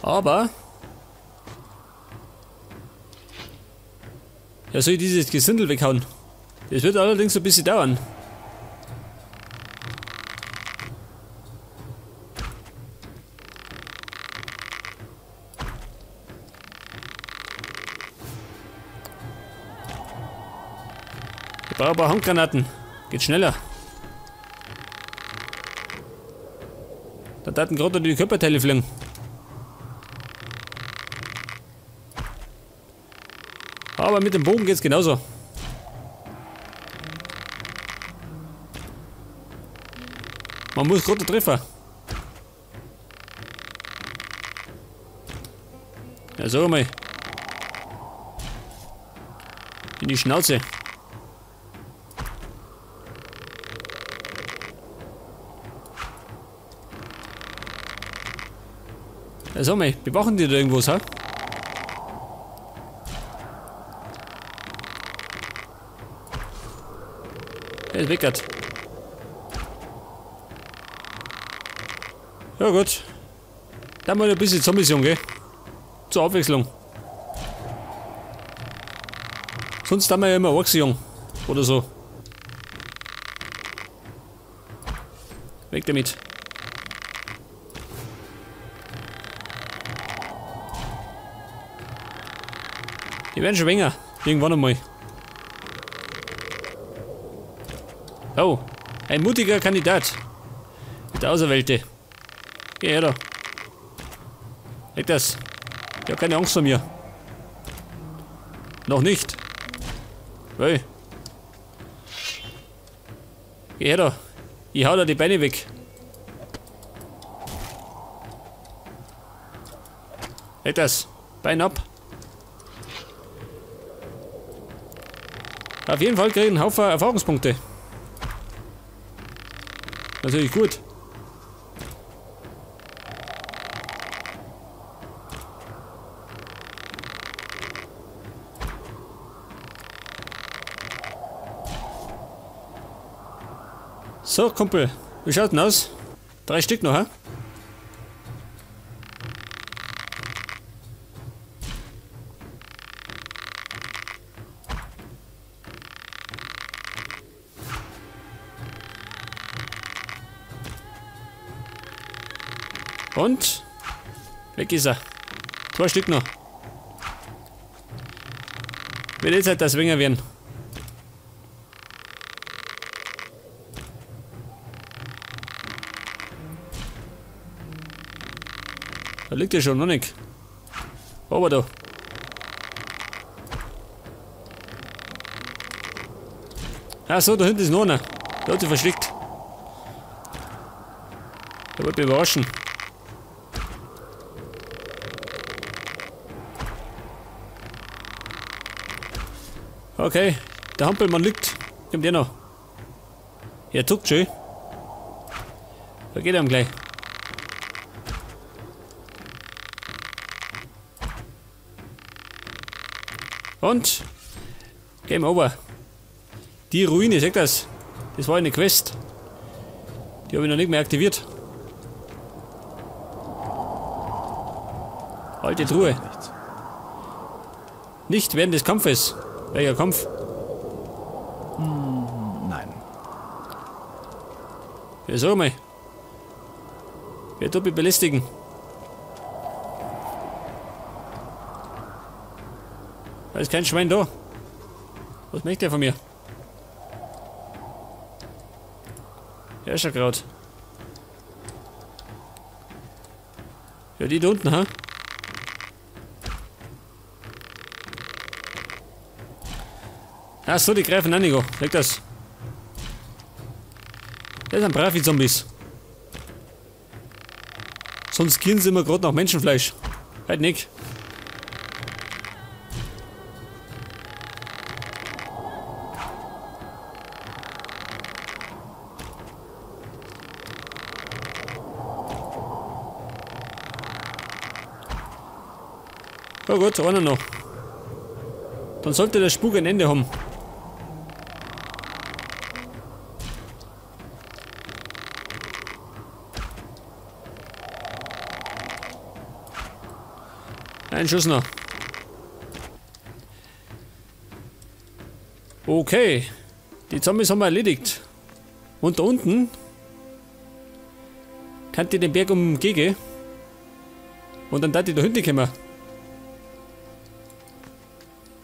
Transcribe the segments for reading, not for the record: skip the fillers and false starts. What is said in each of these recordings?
Aber... Ja, soll ich dieses Gesindel weghauen? Das wird allerdings ein bisschen dauern. Ich brauche ein paar Handgranaten. Geht schneller. Da taten gerade die Körperteile fliegen. Aber mit dem Bogen geht's genauso. Man muss gerade treffen. Ja, sag mal. In die Schnauze. Ja, sag mal, bewachen die da irgendwas, ha? Der ist weg grad. Ja gut. Dann mal ein bisschen Zombies, gell? Zur Abwechslung. Sonst haben wir ja immer Orks, jung. Oder so. Weg damit. Die werden schon weniger. Irgendwann einmal. Oh, ein mutiger Kandidat. Mit der Auserwählte. Geh her da. Leg das. Ich hab keine Angst vor mir. Noch nicht. Hey. Geh her da. Ich hau da die Beine weg. Leg das. Bein ab. Auf jeden Fall krieg ich einen Haufen Erfahrungspunkte. Natürlich gut. So, Kumpel, wie schaut denn aus? 3 Stück noch, hä? Und weg ist er. 2 Stück noch. Wird jetzt halt das Winger werden. Da liegt er schon, noch nicht. Aber da. Ach so, da hinten ist noch einer. Der hat sich versteckt. Der wollte mich überraschen. Okay, der Hampelmann liegt. Kommt der noch. Er zuckt schön. Da geht er ihm gleich. Und Game over. Die Ruine, seht das? Das war eine Quest. Die habe ich noch nicht mehr aktiviert. Alte Truhe. Nicht während des Kampfes. Welcher Kampf? Nein. Ja, sag mal. Wer tut mich belästigen? Da ist kein Schwein da. Was möchte er von mir? Herrscherkraut. Ja, die da unten, ha? Ach so, die greifen an, Nico. Leg das. Das sind brave Zombies. Sonst gieren sie immer gerade nach Menschenfleisch. Halt nicht. Oh gut, einer noch. Dann sollte der Spuk ein Ende haben. Ein Schuss noch. Okay. Die Zombies haben wir erledigt. Und da unten kann ich den Berg umgehen. Und dann da die da hinten kommen.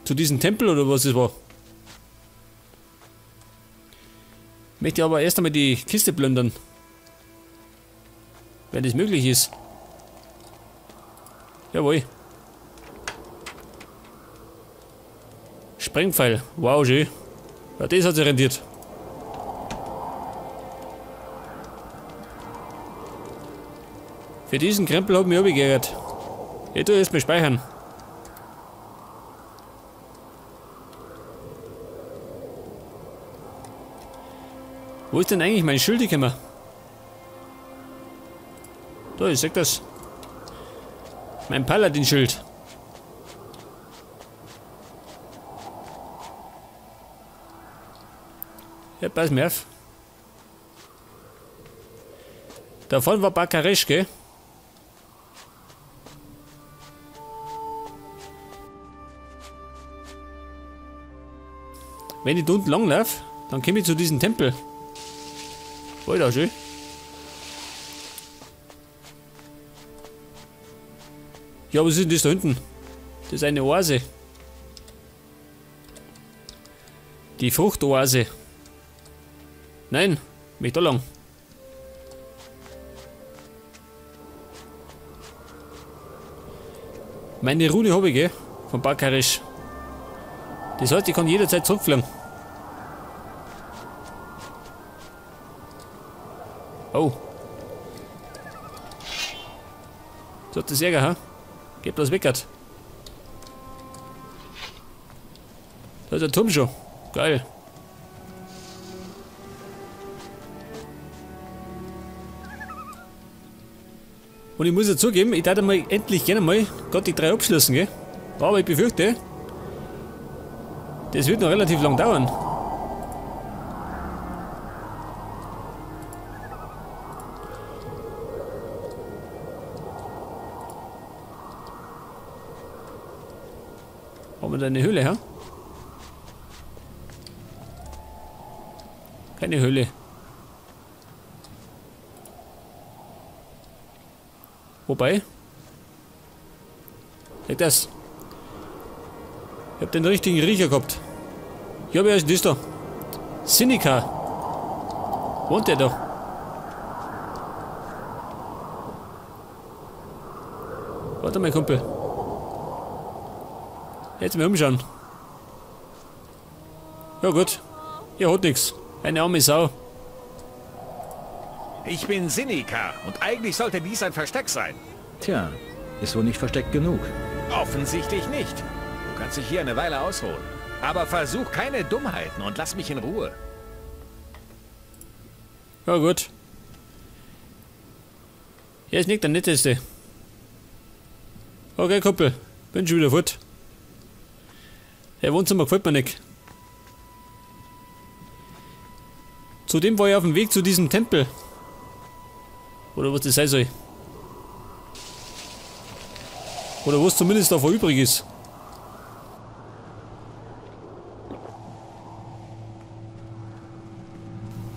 Zu diesem Tempel oder was es war. Möchte aber erst einmal die Kiste plündern. Wenn das möglich ist. Jawohl. Sprengpfeil. Wow, schön. Ja, das hat sich rentiert. Für diesen Krempel hab ich mich auch geärgert. Ich tue erstmal speichern. Wo ist denn eigentlich mein Schild gekommen? Da, ich sag das. Mein Paladin-Schild. Ja, pass mir auf. Davon war Bakaresh, gell? Wenn ich da unten langlaufe, dann komme ich zu diesem Tempel. Alter, schön. Ja, was ist denn das da hinten? Das ist eine Oase. Die Fruchtoase. Nein, mich da lang. Meine Rune habe ich, gell? Von Bakaresh. Das heißt, ich kann jederzeit zurückfliegen. Oh. So hat das Ärger, ha? Geht bloß weg, hat. Da ist der Turm schon. Geil. Und ich muss ja zugeben, ich darf mal endlich gerne mal Gothic 3 abschließen, gell? Aber ich befürchte, das wird noch relativ lang dauern. Haben wir da eine Höhle, hä? Keine Höhle. Wobei. Sag das. Ich hab den richtigen Riecher gehabt. Ja, wer ist denn das da? Sinica. Wohnt der da? Warte mal, Kumpel. Jetzt mal umschauen. Ja gut. Ihr hat nix. Eine arme Sau. Ich bin Sinica und eigentlich sollte dies ein Versteck sein. Tja, ist wohl nicht versteckt genug. Offensichtlich nicht. Du kannst dich hier eine Weile ausruhen. Aber versuch keine Dummheiten und lass mich in Ruhe. Ja gut. Er ist nicht der Netteste. Okay, Kumpel. Bin schon wieder fort. Der Wohnzimmer gefällt mir nicht. Zudem war ich auf dem Weg zu diesem Tempel. Oder was das sein soll. Oder was zumindest davon übrig ist.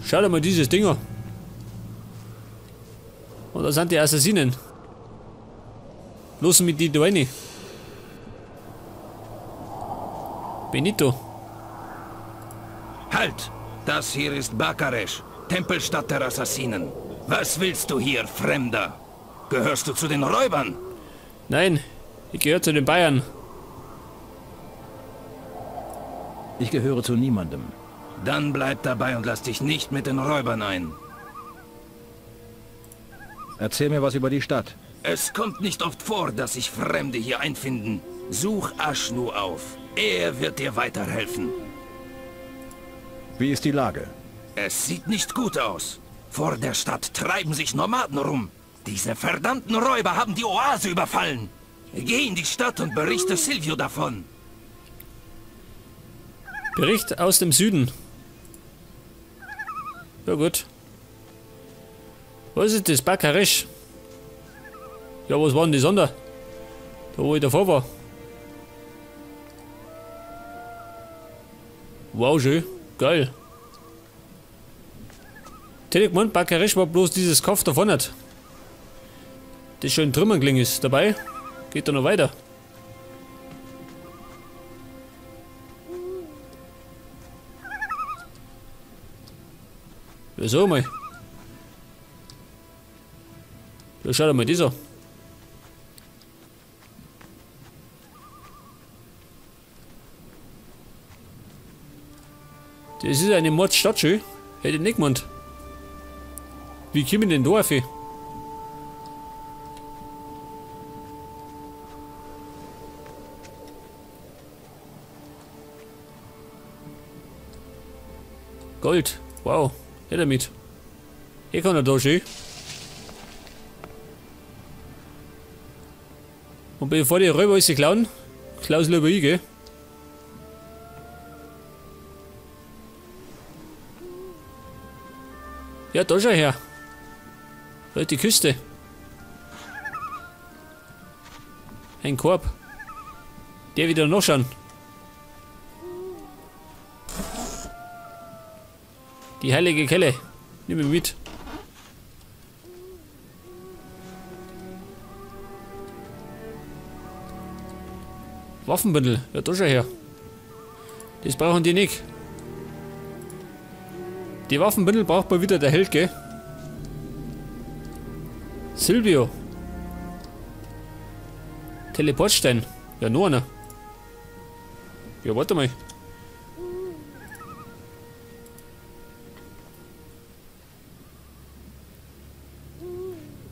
Schau dir mal dieses Ding an. Und da sind die Assassinen. Los mit die da rein. Benito. Halt! Das hier ist Bakaresh, Tempelstadt der Assassinen. Was willst du hier, Fremder? Gehörst du zu den Räubern? Nein, ich gehöre zu den Bayern. Ich gehöre zu niemandem. Dann bleib dabei und lass dich nicht mit den Räubern ein. Erzähl mir was über die Stadt. Es kommt nicht oft vor, dass sich Fremde hier einfinden. Such Ashnu auf. Er wird dir weiterhelfen. Wie ist die Lage? Es sieht nicht gut aus. Vor der Stadt treiben sich Nomaden rum. Diese verdammten Räuber haben die Oase überfallen. Geh in die Stadt und berichte Silvio davon. Bericht aus dem Süden. Ja gut. Was ist das? Bakaresh? Ja, was war denn das andere? Da wo ich davor war. Wow, schön. Geil. Hätte ich gemeint, Bakaresh war bloß dieses Kaff da vorne. Das schön Trümmern gelegen ist. Dabei geht er noch weiter. Ja, so mal. Da schaut einmal dieser. Das ist eine Mordstadt, schön. Hätte ich nicht gemeint. Wie komme ich denn da auf? Gold. Wow. Her damit. Hier kann er da schön. Und bevor die Räuber alles klauen, klaus lieber ich, gell? Ja, da schau her. Da ist die Küste. Ein Korb. Der wieder nachschauen. Die heilige Kelle. Nimm mich mit. Waffenbündel. Ja, da schau her. Das brauchen die nicht. Die Waffenbündel braucht mal wieder der Held, gell? Silvio. Teleportstein. Ja, nur einer. Ja, warte mal.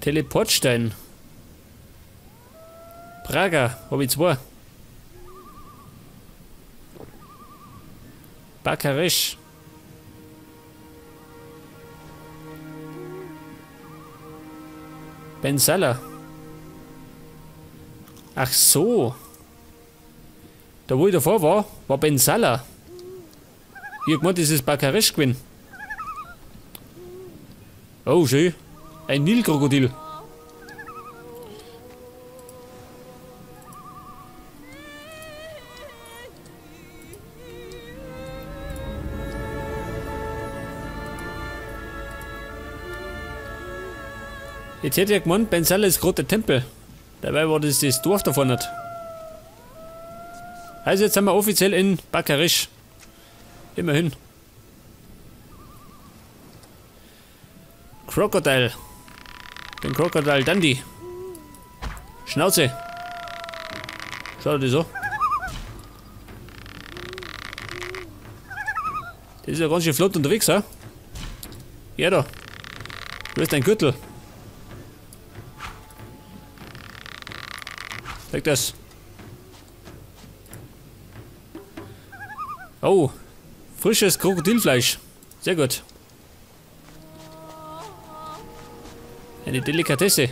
Teleportstein. Praga, hab ich zwei. Bakaresh. Bensala. Ach so. Da wo ich davor war, war Bensala. Ich hab gemeint, das ist Bakaresh gewesen. Oh, schön. Ein Nilkrokodil. Jetzt hätte ich ja gemeint, Bensala ist gerade der Tempel. Dabei war das das Dorf davon nicht. Also jetzt sind wir offiziell in Bakaresh. Immerhin. Crocodile. Den Crocodile Dundee. Schnauze. Schau dir das an. Das ist ja ganz schön flott unterwegs, ha? Ja da. Wo ist dein Gürtel? Zeig das. Oh, frisches Krokodilfleisch. Sehr gut. Eine Delikatesse.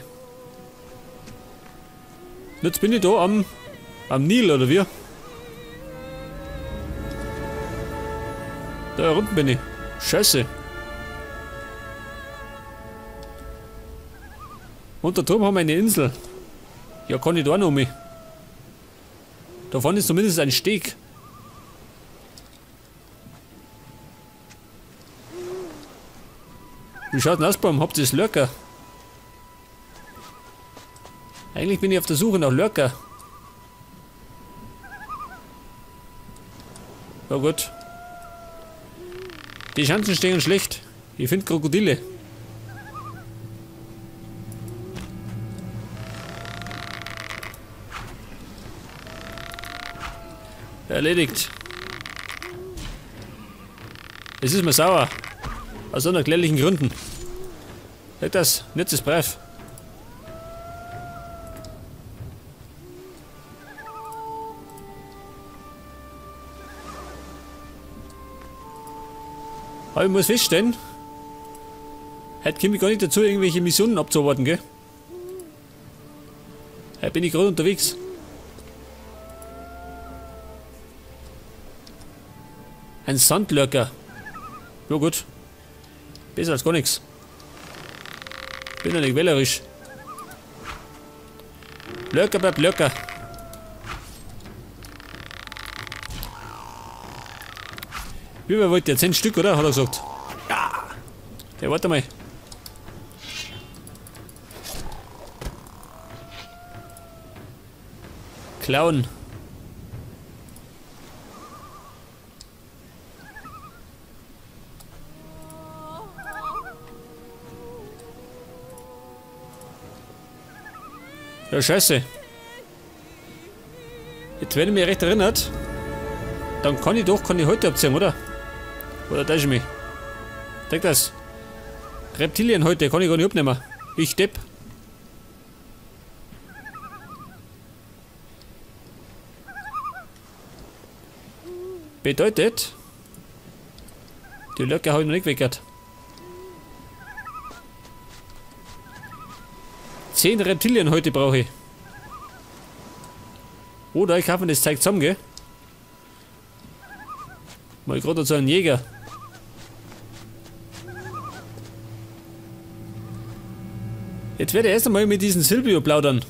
Jetzt bin ich da am Nil, oder wie? Da unten bin ich. Scheiße. Und da drüben haben wir eine Insel. Ja, kann ich da noch mit. Da vorne ist zumindest ein Steg. Wie schaut denn aus beim? Habt ihr das Lurker? Eigentlich bin ich auf der Suche nach Lurker. Na gut. Die Chancen stehen schlecht. Ich finde Krokodile. Erledigt. Es ist mir sauer. Aus unerklärlichen Gründen. Sag das, nicht das Brief. Aber ich muss feststellen, heute komme ich gar nicht dazu, irgendwelche Missionen abzuarbeiten, gell? Heute bin ich gerade unterwegs. Ein Sandlurker. Ja gut. Besser als gar nichts. Bin ja nicht wählerisch. Lurker bleibt Lurker. Wie viel wollt ihr? 10 Stück, oder? Hat er gesagt. Ja. Ja, warte mal. Klauen. Ja, scheiße. Jetzt, wenn ich mich recht erinnert, dann kann ich doch keine Häute abziehen, oder? Oder täusche ich mich? Denk das. Reptilienhäute kann ich gar nicht abnehmen. Ich depp. Bedeutet, die Löcher habe ich noch nicht weggehört. 10 Reptilienhäute brauche ich. Oder ich kaufe mir das Zeug zusammen, gell? Mal gerade zu einem Jäger. Jetzt werde ich erst einmal mit diesem Silvio plaudern.